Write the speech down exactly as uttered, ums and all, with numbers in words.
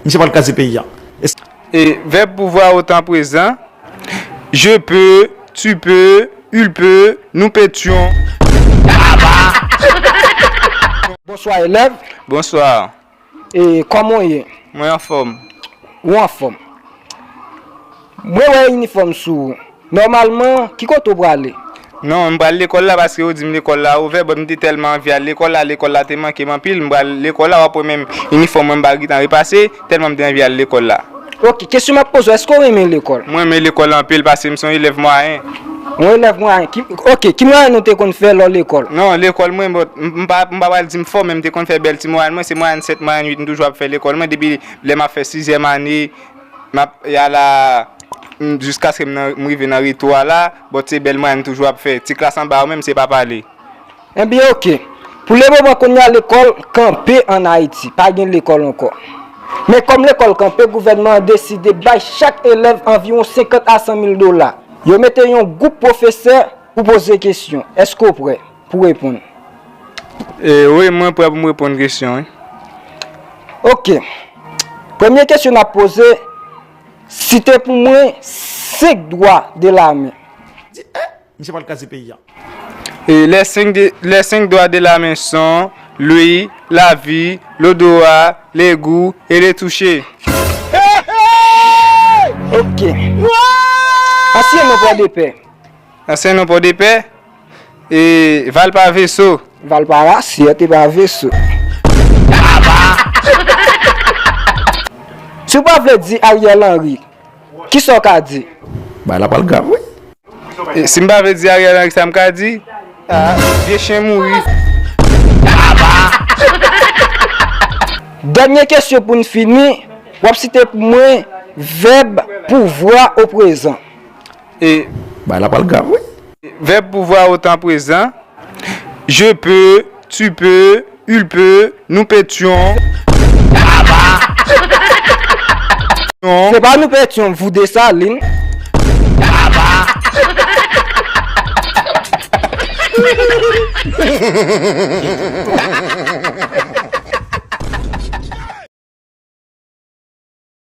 Misye pral kraze peyi a. E vèb pouvwa o tan prezan. Je peux, tu peux, il peut, nous pétions. Bonswa elèv. Bonswa. E kòman w ye? Mwen anfòm. Ou anfòm? Mwen wè inifòm sou ou. Nòmalman, ki kote w prale? Non, m pral lekòl la paske yo di m lekòl la ouvè, but m te tèlman anvi al lekòl la, lekòl la te manke m anpil, m pral lekòl la, w ap wè menm inifòm mwen m pa gentan repase, tèlman m te anvi al lekòl la. Ok, kesyon m ap poze w, èske w renmen lekòl? Mwen renmen lekòl anpil paske m se yon elèv mwayen. Yon elèv mwayen. Ki, ok, ki mwayen ou te konn fè lè w lekòl? Non, lekòl mwen, but m m pa m pa pral di m fò, men m te konn fè bèl ti mwayen mwen, se mwayen sèt, mwayen uit, m toujou ap fè lekòl mwen depi lè m ap fè sizyèm ane, m ap, ala, m, jiskaske m nan, m rive nan retou a la, but se bèl mwayen m toujou ap fè. Ti klas anba yo menm, se pa pale. Ebyen, ok. Pou lemoman, kounye a, lekòl kanpe ann Ayiti. Pa gen lekòl ankò. Men kòm lekòl kanpe, gouvènman an deside bay chak elèv anviwon senkant a san mil dola. Yo mete yon gwoup pwofesè pou poze kesyon. Èske w prè pou reponn? E, wi, mwen prè pou m reponn kesyon, wi. Ok. Premye kesyon n ap poze, site pou mwen senk dwa de la men. Di, eh, misye pral kraze peyi a. Et les cinq, de- les cinq doigts de la main sont l'ouïe, la vue, l'odorat, le goût et le toucher. Ok. Ansyen non Pòdepè. Ansyen non Pòdepè, e Valpa Veso. Valpa Rasyè, te pa Veso. Si w pa vle di Ariel Henry, kisa w ka di? Bagay la pral grav, wi. E si m pa vle di Ariel Henry, sa m ka di? Ah, vye chen mouri. Dènye kesyon pou n fini, w ap site pou mwen vèb pouvwa o prezan. E Bagay la pral grav, wi. Vèb pouvwa o tan prezan. Je peux, tu peux, il peut, nous pétions. Se pa nou petyon, vous Dessalines.